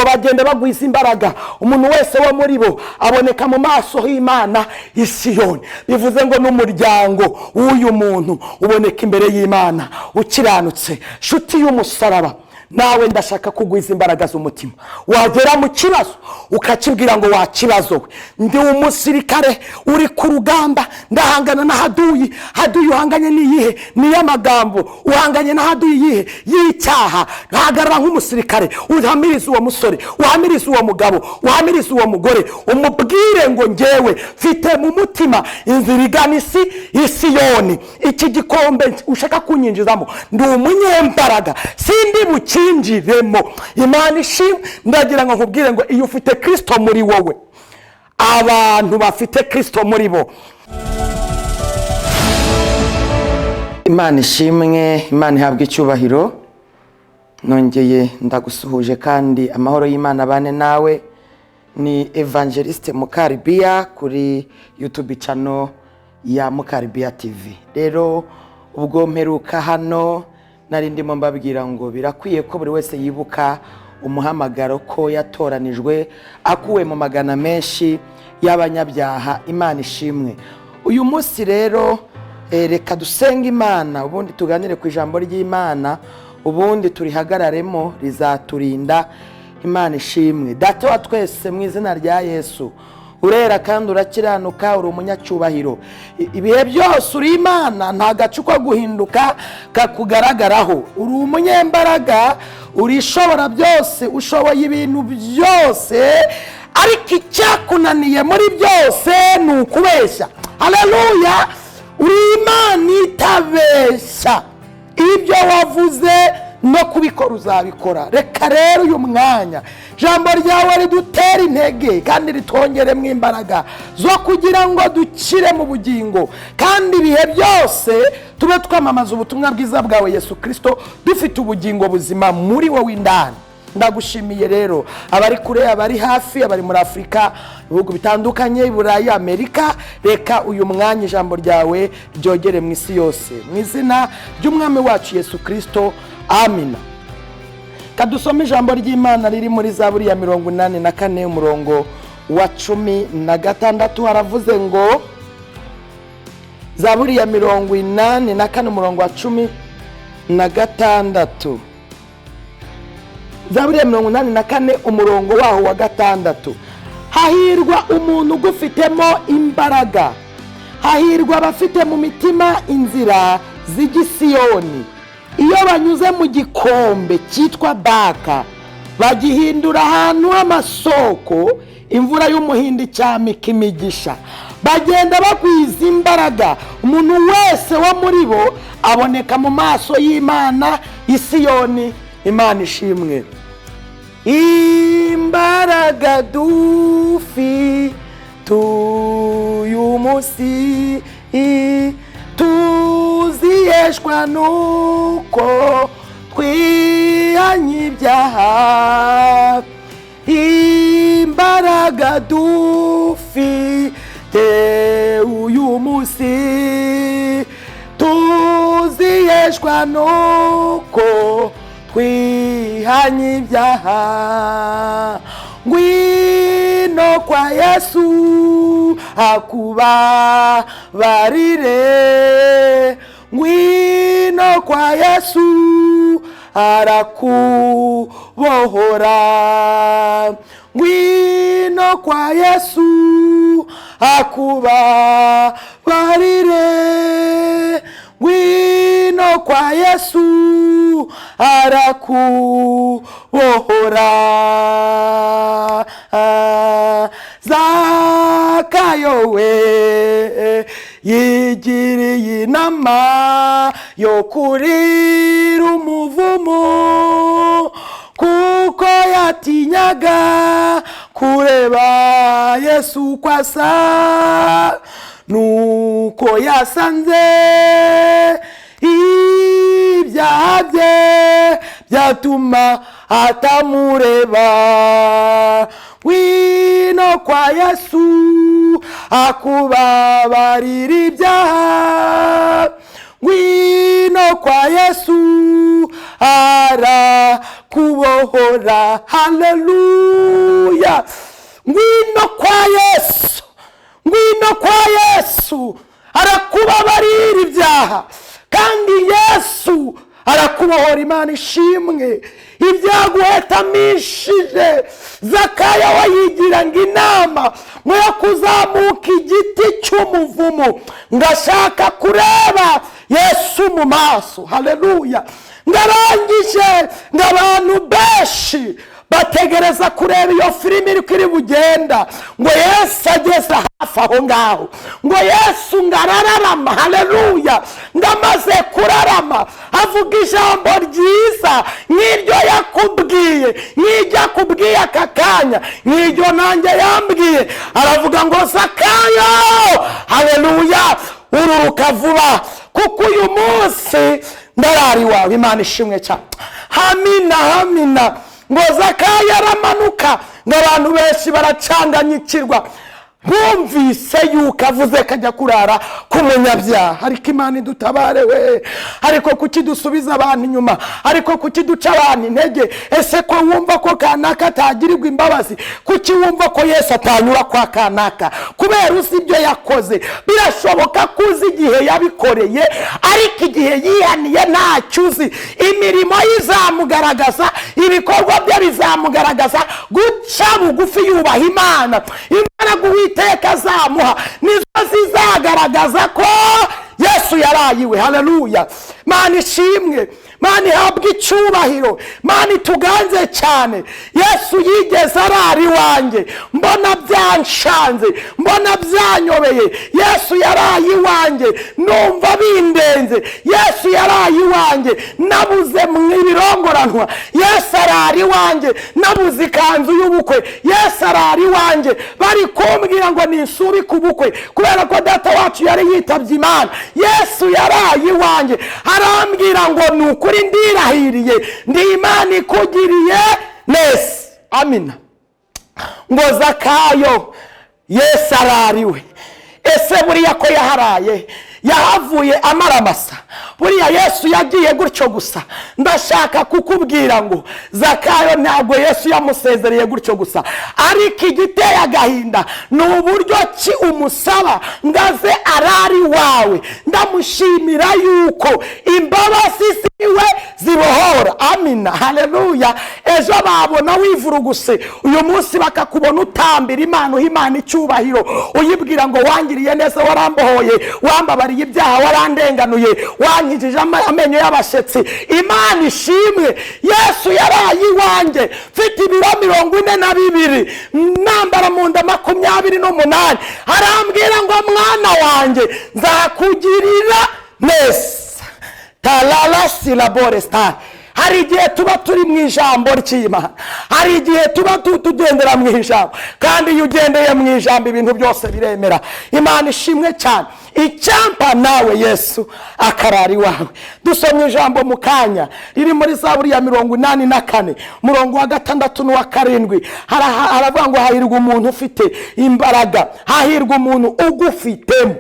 Ngo bagenda bagwiza imbaraga, umuntu wese wo muri bo aboneka mu maso h'Imana Isiyoni. Bivuze ngo n'umuryango w'uyu muntu uboneka imbere y'Imana ukiranutse. Nshuti y'umusaraba, nawe ndashaka kugwiza imbaraga z'umutima. Wagera mu kibazo ukakibwira ngo: "Wa kibazo we, ndi umusirikare uri ku rugamba, ndahangana na haduyi." Haduyi uhanganye n'iyihe? Ni iy'amagambo. Uhanganye na haduyi yihe? Y'icyaha. Hagarara nk'umusirikare, uhamirize uwo musore, uhamirize uwo mugabo, uhamirize uwo mugore, umubwire ngo: "Ngewe mfite mu mutima inzira igana isi Isiyoni. Iki gikombe ushaka kunyinjizamo, ndi umunyembaraga, sindi bukinjiremo." Imana ishimwe. Ndagira ngo nkubwire ngo iyo ufite Kirisito muri wowe, abantu bafite Kirisito muri bo. Imana ishimwe, Imana ihabwa icyubahiro. Nongeye ndagusuhuje kandi amahoro y'Imana abane nawe. Ni Evangeliste Mukaribiya kuri YouTube channel ya Mukaribiya TV. Rero ubwo mperuka hano nari ndimo mbabwira ngo birakwiye ko buri wese yibuka umuhamagaro, ko yatoranijwe akuwe mu magana menshi y'abanyabyaha. Imana ishimwe. Uyu munsi rero reka dusenge Imana, ubundi tuganire ku ijambo ry'Imana, ubundi turihagararemo, rizaturinda. Imana ishimwe. Data wa twese, mu izina rya Yesu, urera kandi urakiranuka, uri umunyacyubahiro ibihe byose. Uri Imana, nta gacu ko guhinduka kakugaragaraho. Uri umunyembaraga, uri ishobora byose, ushoboye ibintu byose, ariko icyakunaniye muri byose ni ukubeshya. Haleluya! Uri Imana itabeshya, ibyo wavuze no kubikora uzabikora. Reka rero uyu mwanya ijambo ryawe ridutera intege kandi ritwongeremo imbaraga zo kugira ngo dukire mu bugingo, kandi ibihe byose tube twamamaza ubutumwa bwiza bwawe Yesu Kirisito, dufite ubugingo buzima muri wowe indani. Ndagushimiye rero, abari kure, abari hafi, abari muri Afurika, ibihugu bitandukanye, i Burayi, Amerika, reka uyu mwanya ijambo ryawe ryogere mu isi yose, mu izina ry'Umwami wacu Yesu Kirisito, amina. Kadusome ijambo ry'Imana riri muri Zaburi ya 84, umurongo wa 16. Haravuze ngo, Zaburi ya 84, umurongo wa 16, Zaburi ya 84, umurongo waho wa 6: "Hahirwa umuntu ugufitemo imbaraga, hahirwa abafite mu mitima inzira z'igisiyoni. Iyo banyuze mu gikombe cyitwa Baka, bagihindura ahantu h'amasoko, imvura y'umuhindo icyamika imigisha. Bagenda bagwiza imbaraga, umuntu wese wo muri bo aboneka mu maso y'Imana Isiyoni." Imana ishimwe. Imbaraga dufite uyu munsi tuziheshwa nuko twihanye ibyaha. Imbaraga dufite uyu munsi tuziheshwa nuko twihanye ibyaha. Ngwino kwa Yesu akubabarire, ngwino kwa Yesu arakubohora, ngwino kwa Yesu akubabarire, ngwino kwa Yesu arakubohora. Zakayo we yigiriye inama yo kurira umuvumo, kuko yatinyaga kureba Yesu uko asa, nuko yasanze ibyaha bye byatuma atamureba. Ngwino kwa Yesu akubabarira ibyaha, ngwino kwa Yesu. Arakubohora. Haleluya! Ngwino kwa Yesu, ngwino kwa Yesu, arakubabarira ibyaha kandi Yesu arakubohora. Imana ishimwe. Ibyaguhetamishije, Zakayo we ngo inama ngo yo kuzamuka igiti cy'umuvumo, ngashaka kureba Yesu mu maso. Haleluya! Ngarangije ngo abantu benshi bategereza kureba iyo filimi iri iri bugenda, ngo Yesu ageze hafi aho ngaho, ngo Yesu ngo arararama. Haleluya! Ngo amaze kurarama avuga ijambo ryiza nk'iryo yakubwiye, nk'iryo akubwiye aka kanya, nk'iryo nanjye yambwiye. Aravuga ngo: "Zakayo, haleluya, ururuka vuba, kuko uyu munsi ndarara iwawe." Imana ishimwe cyane. Hamina, hamina. Ngo Zakayo aramanuka, ngo abantu benshi baracanganyikirwa bumvise yuko avuze kajya kurara ku munyabyaha. Ariko Imana idutabare we! Ariko kuki dusubiza abantu inyuma? Ariko kuki duca abantu intege? Ese ko wumva ko kanaka atagirirwa imbabazi, kuki wumva ko Yesu atanyura kwa kanaka? Kubera uzi ibyo yakoze. Birashoboka ko uzi igihe yabikoreye, ariko igihe yihaniye ntacyo uzi. Imirimo ye izamugaragaza, ibikorwa bye bizamugaragaza. Guca bugufi yubaha Imana, imbaraga Uwiteka azamuha nizo zizagaragaza ko Yesu yarayiwe. Haleluya! Mana ishimwe, Mana ihabwe icyubahiro, Mana ituganze cyane. Yesu yigeze arara iwanjye mbona byanshanze, mbona byanyobeye. Yesu yaraye iwanjye numva bindenze. Yesu yaraye iwanjye nabuze mu ibirongoranwa. Yesu arara iwanjye nabuze ikanzu y'ubukwe. Yesu arara iwanjye bari kumbwira ngo nisubike ubukwe kubera ko data wacu yari yitabye Imana. Yesu yaraye iwanjye arambwira ngo: "Ni ukuri ndirahiriye, ndi Imana ikugiriye neza." Amina. Ngo Zakayo Yesu arariwe. Ese buriya ko yaharaye, yahavuye amaramasa? Buriya Yesu yagiye gutyo gusa? Ndashaka kukubwira ngo Zakayo ntabwo Yesu yamusezereye gutyo gusa. Ariko igiteye agahinda ni uburyo ki umusaba ngo aze arari iwawe. Ndamushimira yuko imbabazi ziwe zibohora. Amina, haleluya. Ejo babona wivuruguse, uyu munsi bakakubona utambira Imana, uha Imana icyubahiro, uyibwira ngo: "Wangiriye neza, warambohoye, wambabariye ibyaha, warandenganuye, wankijije amenyo y'abashyitsi." Imana ishimwe. Yesu yaraye iwanjye mfite ibiro 42, nambara mu nda 28. Arambwira ngo: "Mwana wanjye, nzakugirira neza." Tarara silabore sitari. Hari igihe tuba turi mu ijambo ry'Imana, hari igihe tuba tugendera mu ijambo, kandi iyo ugendeye mu ijambo ibintu byose biremera. Imana ishimwe cyane. Icyampa nawe Yesu akarara iwawe. Dusomye ijambo mu kanya riri muri Zaburi ya 84, murongo wa 6 n'uwa 7. Haravuga ngo: "Hahirwa umuntu ufite imbaraga, hahirwa umuntu ugufitemo."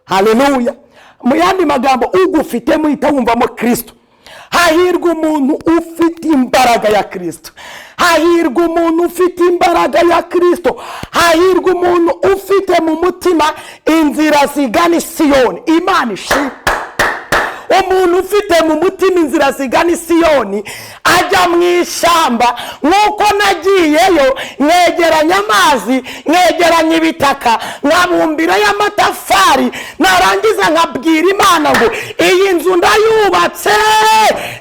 Haleluya! Mu yandi magambo, ugufitemo uhita wumvamo Kirisito. Hahirwa umuntu ufite imbaraga ya Kirisito, hahirwa umuntu ufite imbaraga ya Kirisito, hahirwa umuntu ufite mu mutima inzira zigana Isiyoni. Imana ishimwe. Umuntu ufite mu mutima inzira zigana Isiyoni ajya mu ishyamba, nk'uko nagiyeyo nkegeranya amazi, nkegeranya ibitaka, nkabumbirayo amatafari, narangiza nkabwira Imana ngo: "Iyi nzu ndayubatse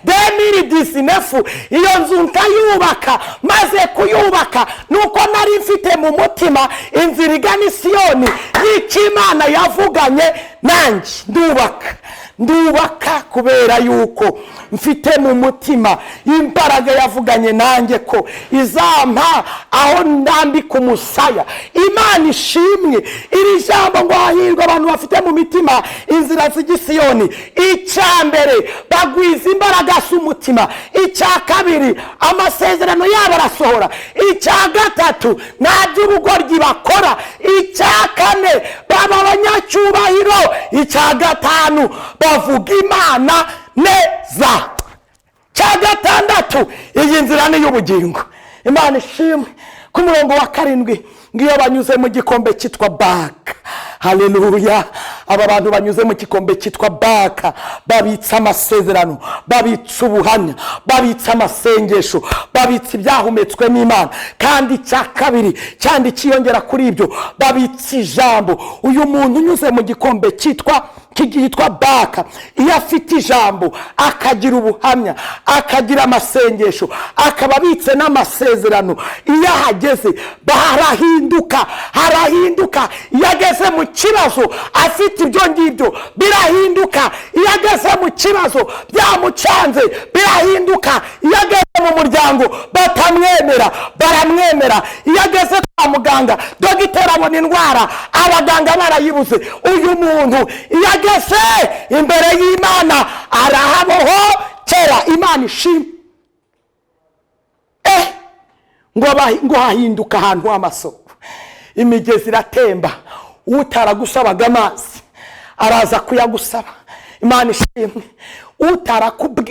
2019." Iyo nzu nkayubaka. Maze kuyubaka, nuko nari mfite mu mutima inzira igana Isiyoni y'icyo Imana yavuganye nanjye. Ndubaka, ndubaka kubera yuko mfite mu mutima imbaraga yavuganye nanjye ko izampa aho ndambika umusaya. Imana ishimwe. Iri jambo ngo: "Hahirwa abantu bafite mu mitima inzira z'igisiyoni", icya mbere bagwiza imbaraga z'umutima, icya kabiri amasezerano yabo arasohora, icya gatatu nta by'ubugoryi bakora, icya kane baba abanyacyubahiro, icya gatanu bavuga Imana neza. Cya gatandatu, iyi nzira ni iy'ubugingo. Imana ishimwe. Ku murongo wa 7, ngo iyo banyuze mu gikombe cyitwa Baka, haleluya, aba bantu banyuze mu gikombe cyitwa Baka babitse amasezerano, babitse ubuhamya, babitse amasengesho, babitse ibyahumetswe n'Imana. Kandi icya kabiri cyandi cyiyongera kuri ibyo, babitse ijambo. Uyu muntu unyuze mu gikombe cyitwa Baka, iyo afite ijambo, akagira ubuhamya, akagira amasengesho, akaba abitse n'amasezerano, iyo ahageze harahinduka, harahinduka. Iyo ageze mu kibazo afite ibyo ngibyo, birahinduka. Iyo ageze mu kibazo byamucanze, birahinduka. Iyo ageze mu muryango batamwemera, baramwemera. Iyo ageze kwa muganga, dogiteri abona indwara abaganga barayibuze, uyu muntu iyo ageze imbere y'Imana arahabohokera. Imana ishimwe. Ngo hahinduka ahantu h'amasoko, imigezi iratemba, utaragusabaga amazi araza kuyagusaba. Imana ishimwe.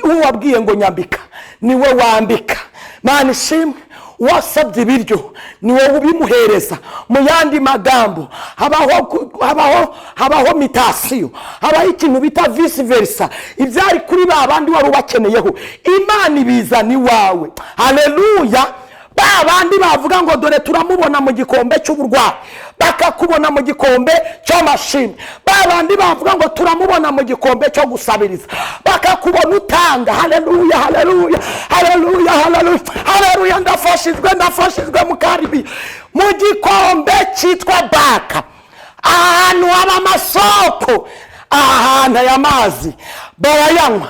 Uwabwiye ngo nyambika, niwe wambika. Imana ishimwe. Uwasabye ibiryo, ni wowe ubimuhereza. Mu yandi magambo, habaho mutation, habaho ikintu bita vice versa. Ibyari kuri ba bandi wari ubakeneyeho, Imana ibizana iwawe. Haleluya. Ba bandi bavuga ngo dore turamubona mu gikombe cy'uburwayi, bakakubona mu gikombe cy'amashimwe. Ba bandi bavuga ngo turamubona mu gikombe cyo gusabiriza, bakakubona utanga. Haleluya, haleluya, haleluya, haleluya, haleluya! Ndafashijwe, ndafashijwe. Mu karibi, mu gikombe cyitwa Baka, ahantu haba amasoko, ahantu aya mazi barayanywa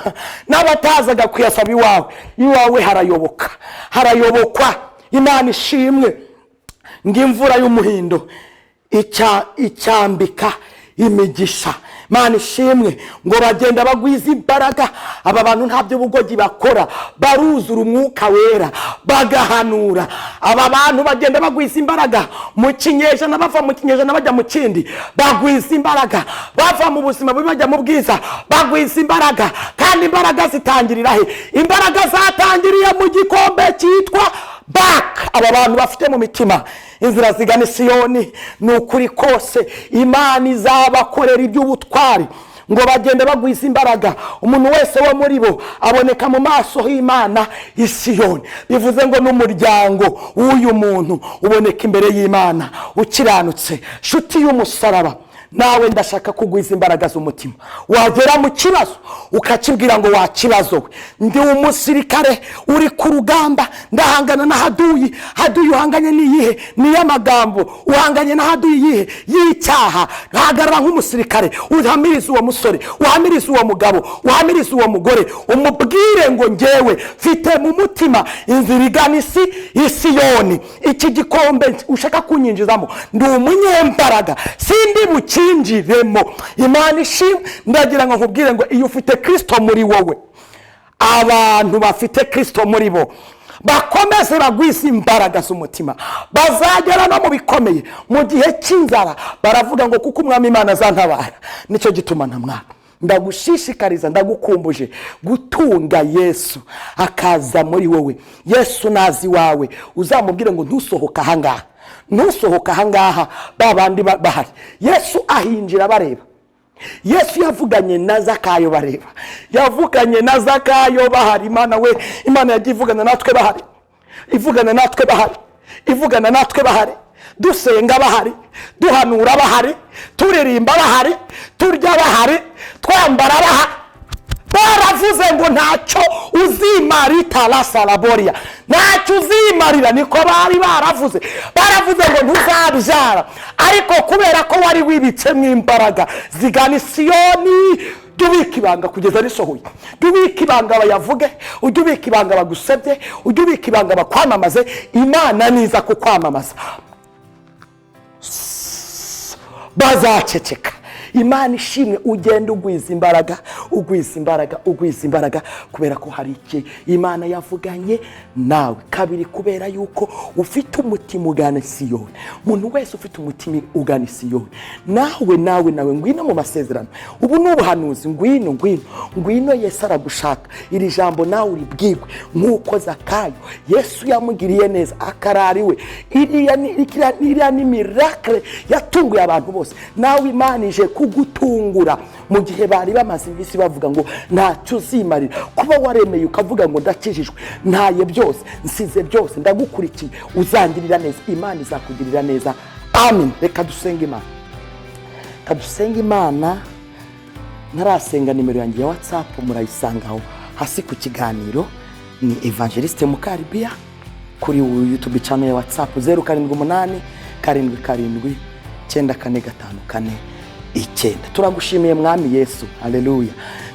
n'abatazaga kuyasaba iwawe. Iwawe harayoboka, harayobokwa. Imana ishimwe. Ngo imvura y'umuhindo icyambika imigisha. Imana ishimwe. Ngo bagenda bagwiza imbaraga. Aba bantu nta by'ubugogi bakora, baruzura Umwuka Wera, bagahanura. Aba bantu bagenda bagwiza imbaraga mu kinyejana, bava mu kinyejana bajya mu kindi, bagwiza imbaraga, bava mu buzima bubi bajya mu bwiza, bagwiza imbaraga. Kandi imbaraga zitangirira he? Imbaraga zatangiriye mu gikombe cyitwa Baka. Aba bantu bafite mu mitima inzira zigana Isiyoni, ni ukuri kose Imana izabakorera iby'ubutwari. Ngo bagende bagwiza imbaraga, umuntu wese wo muri bo aboneka mu maso h'Imana Isiyoni. Bivuze ngo n'umuryango w'uyu muntu uboneka imbere y'Imana ukiranutse. Nshuti y'umusaraba, nawe ndashaka kugwiza imbaraga z'umutima. Wagera mu kibazo ukakibwira ngo wa kibazo we, ndi umusirikare uri ku rugamba, ndahangana na haduyi. Haduyi uhanganye n'iyihe? Ni iy'amagambo. Uhanganye na haduyi iyihe? Y'icyaha. Hagarara nk'umusirikare, uhamirize uwo musore, uhamirize uwo mugabo, uhamirize uwo mugore, umubwire ngo ngewe mfite mu mutima inzira igana isi Isiyoni. Iki gikombe ushaka kunyinjizamo, ndi umunyembaraga, sindi bukinjiremo. Imana ishimwe. Ndagira ngo nkubwire ngo iyo ufite Kirisito muri wowe, abantu bafite Kirisito muri bo bakomeze bagwize imbaraga z'umutima, bazagera no mu bikomeye. Mu gihe cy'inzara baravuga ngo kuko Umwami Imana azantabara, nicyo gituma ntamwara. Ndagushishikariza, ndagukumbuje gutunga Yesu akaza muri wowe. Yesu nazi wawe, uzamubwire ngo ntusohoke ahangaha, ntusohoke ahangaha ba bandi bahari. Yesu ahinjira bareba. Yesu yavuganye na Zakayo bareba, yavuganye na Zakayo bahari. Imana we, Imana yagiye ivugana natwe bahari, ivugana natwe bahari, ivugana natwe bahari, dusenga bahari, duhanura bahari, turirimba bahari, turya bahari, twambara bahari. Baravuze ngo ntacyo uzimarita rasaraboriya, ntacyo uzimarira, niko bari baravuze. Baravuze ngo ntuzabyara, ariko kubera ko wari wibitsemo imbaraga zigana Isiyoni, jya ubika ibanga kugeza risohoye. Jya ubika ibanga bayavuge, ujye ubika ibanga bagusebye, ujye ubika ibanga bakwamamaze. Imana niza kukwamamaza bazaceceka. Imana ishimwe. Ugenda ugwiza imbaraga, ugwiza imbaraga, ugwiza imbaraga, kubera ko hari iki Imana yavuganye nawe. Kabiri, kubera yuko ufite umutima ugana Siyoni. Umuntu wese ufite umutima ugana Siyoni, nawe nawe nawe ngwino mu masezerano. Ubu ni ubuhanuzi. Ngwino, ngwino, ngwino, Yesu aragushaka. Iri jambo nawe uribwirwe nk'uko Zakayo Yesu yamugiriye neza akarara iwe. Iriya ni miracle yatunguye abantu bose. Nawe Imana ije kugutungura. Mu gihe bari bamaze iminsi bavuga ngo ntacyo uzimarira, kuba waremeye ukavuga ngo ndakijijwe, ntaye byose, nsize byose, ndagukurikiye, uzangirira neza, Imana izakugirira neza. Amen. Reka dusenge Imana, reka dusenge Imana. Ntarasenga, nimero yanjye ya WhatsApp murayisangaho hasi ku kiganiro. Ni Evangeliste Mukaribiya kuri YouTube channel ya WhatsApp, 0787794549. Turagushimiye Mwami Yesu, haleluya.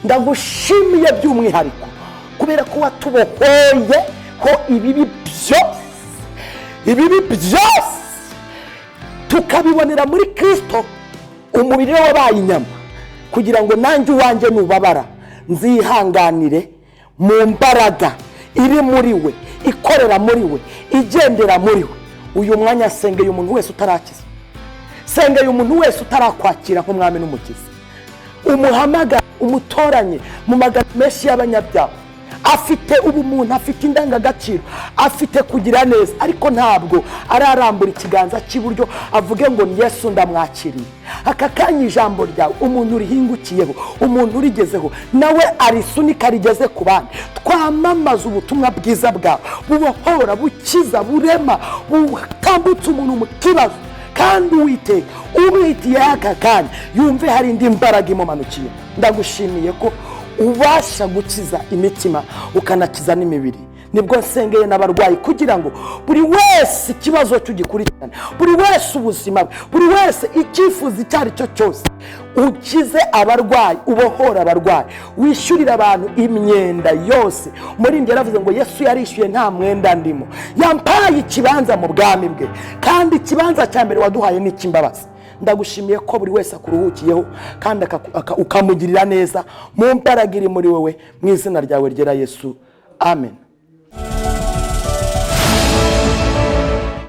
Ndagushimiye by'umwihariko kubera ko watubohoye ko ibibi byose, ibibi byose tukabibonera muri Kirisito. Umubiri we wabaye inyama kugira ngo nanjye uwanjye nubabara nzihanganire mu mbaraga iri muri we, ikorera muri we, igendera muri we. Uyu mwanya sengeye umuntu wese utarakiza, sengeye umuntu wese utarakwakira nk'umwami n'umukiza. Umuhamagara, umutoranye mu magana menshi y'abanyabyaha. Afite ubumuntu, afite indangagaciro, afite kugira neza, ariko ntabwo ararambura ikiganza cy'iburyo avuge ngo Yesu ndamwakiriye. Aka kanya ijambo ryawe umuntu urihingukiyeho, umuntu urigezeho, nawe arisunika rigeze ku bandi. Twamamaza ubutumwa bwiza bwawe bubohora, bukiza, burema, butambutse umuntu mu kibazo. Kandi Uwiteka, umwitiyeho aka kanya yumve hari indi mbaraga imumanukiye. Ndagushimiye ko ubasha gukiza imitima, ukanakiza n'imibiri. Nibwo nsengeye n'abarwayi kugira ngo buri wese ikibazo cye ugikurikirane, buri wese ubuzima bwe, buri wese icyifuzo icyo ari cyo cyose. Ukize abarwayi, ubohora abarwayi, wishyurire abantu imyenda yose. Umuririmbyi yaravuze ngo Yesu yarishyuye, nta mwenda ndimo, yampaye ikibanza mu bwami bwe. Kandi ikibanza cya mbere waduhaye ni icy'imbabazi. Ndagushimiye ko buri wese akuruhukiyeho kandi ukamugirira neza mu mbaraga iri muri wowe, mu izina ryawe ryera Yesu, amen.